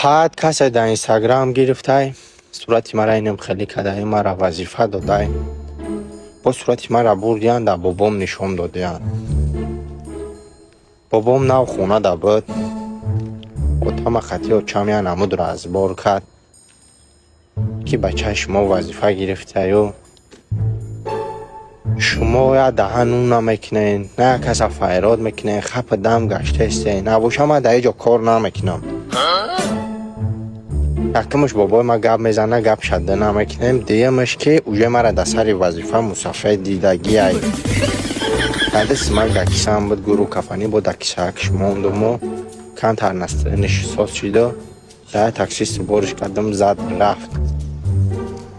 Баъд касе дар Инстаграм гирифтай, сурати мара инам хеле кадай, мара вазифа додай. Бо сурати мара бурдиян, дар бобом нишон додиян. Бобом нав хона да буд. Отама хати очам я намуд разбор кард, ки бачаи шумо вазифа гирифтаю, шумо я даҳан нун намекунен, на каса файрод мекунен, хапа дам гаштаистен. Набоша, ман дар ҳеҷ ҷо кор намекунам. Якумш, бобои ма гап мезана, гап шада намекунем. Дуюмаш, ки уже мара дар сари вазифа мусафед дидагиай. Дадиси ман гакисам буд, гуру кафанӣ бо дакисаакш мондуму камтар настроение ш соз шиду дар таксист бориш кардам, зад рафт.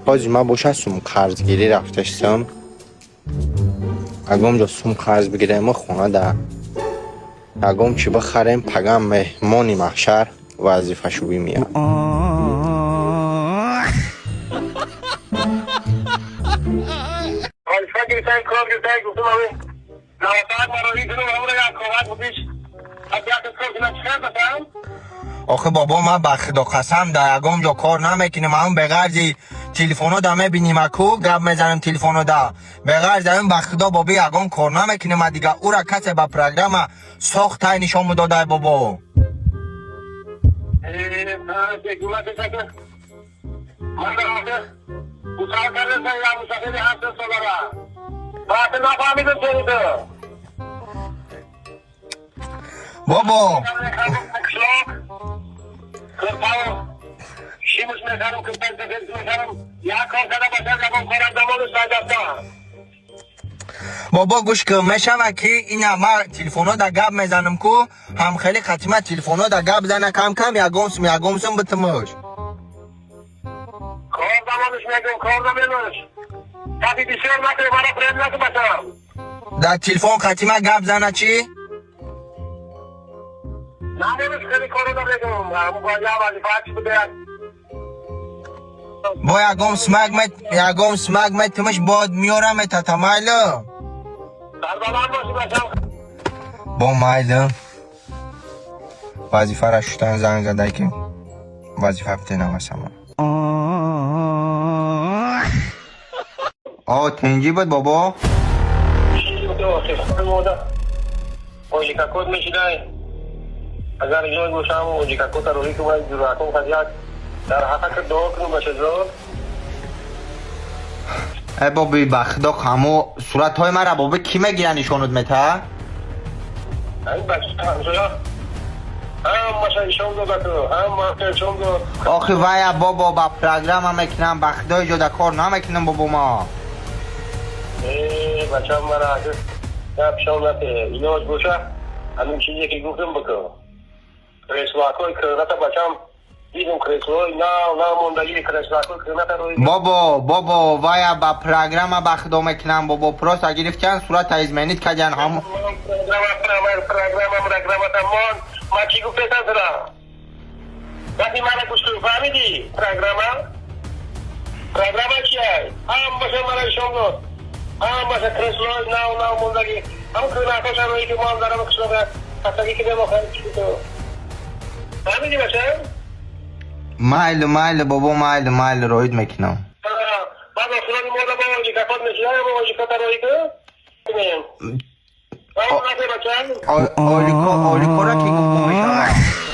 Ҳози ман боша сум қарзгирӣ рафтаистам. Ягон ҷо сум қарз бигирему, хона да ягон чӣ бихарем, пагам меҳмони маҳшар вазифашӯӣ меяд. Вазифа гирифтан, кор гирифтан, гуфтам, ами наватак маро икунам, амро як ковак бупиш. Як кор кунам, чӣ басам? Охи бобо, ман ба худо қасам, дар ягон ҷо кор намекунем. Ам беғарзи телефоно да мебиним, аку гап мезанем телефоно да. Беғарзи ам, ба худо, боби, ягон кор намекунем. А дига ура касе ба программа сохтай, нишон медодай, бобо. Ман мусоҳиба кардасан, як мусоҳиби 7 солара. Баъд нафаҳмидам чӣ. Бобо. Шимуш мехарам, кирпай сафед мехарам. Як кор карда бошад, ягон корам дамону сайдаста. Бобо, гӯш кун, мешава ки ина ма телефоно да гап мезанам ку, ҳамхели қатима телефоно да гап зана, кам кам ягон сум, ягон сум битимуш. Кор дамонуш мегум, кор дамонуш. Таби бисёр накун, мара фиреб накун, бачам. Дар телефон қатима гап зана чӣ? Намонуш, хеле коро намегум. Я вазифа чӣ буде? Бо ягон смак мет, ягон смак метимиш, бод миёрам метата, майло. Сарбаланд бошӣ, бачам. Бо майло. Вазифара шуштан занг задай, ки вазифа битенавасама. О, тинҷӣ буд, бобо? Оҷикакот мешидай. Агар ҷой бошам, оҷикакота рӯҳӣ кумай, ҷуракон хазият. Дар ҳаққа дуо кунум, бачаҷон. Э боби, ба худо, ҳамо суратҳои мара, боби, кӣ мегира, нишонут мета? Ай бача ҳамсоя ҳамаша нишон дода ту, ҳамаша нишон дод. Охи вая, бобо, ба программа мекунам, ба худои ҷода кор намекунам, бобо ма. Э, бачам, мара гап шон нате. Илоҷ боша, ҳамин чизе ки гуфтам, бикун. Креслакҳои кӯҳната, бачам, дидум, креслои нав нав мондагии креслакҳои кӯҳната рӯи. Бобо, бобо, вая ба программа, ба худо, мекунам, бобо, просто гирифтян, сурата изменить кардян ҳам. Программа, программа, программа тамон. Ман чӣ гуфтесам тура? Вақти мара гӯш кун, фаҳмидӣ? Программа? Программа чия? Ҳамаша мара нишон дод. Ҳамаша креслои нав нав мондагӣ. Ҳам кӯҳнакоша рӯи ки ман дарам қишлоқа хастагӣ кидем охар чӣ ту. Фаҳмидӣ, бачам? Майли, майли, бобо, майли, майли, роид мекунам. Баъд охирони мода бо оҷикакот мешида, бо оҷикота рӯи ку? Кунем. Бачам? Оликора ки гуфт, мешавад.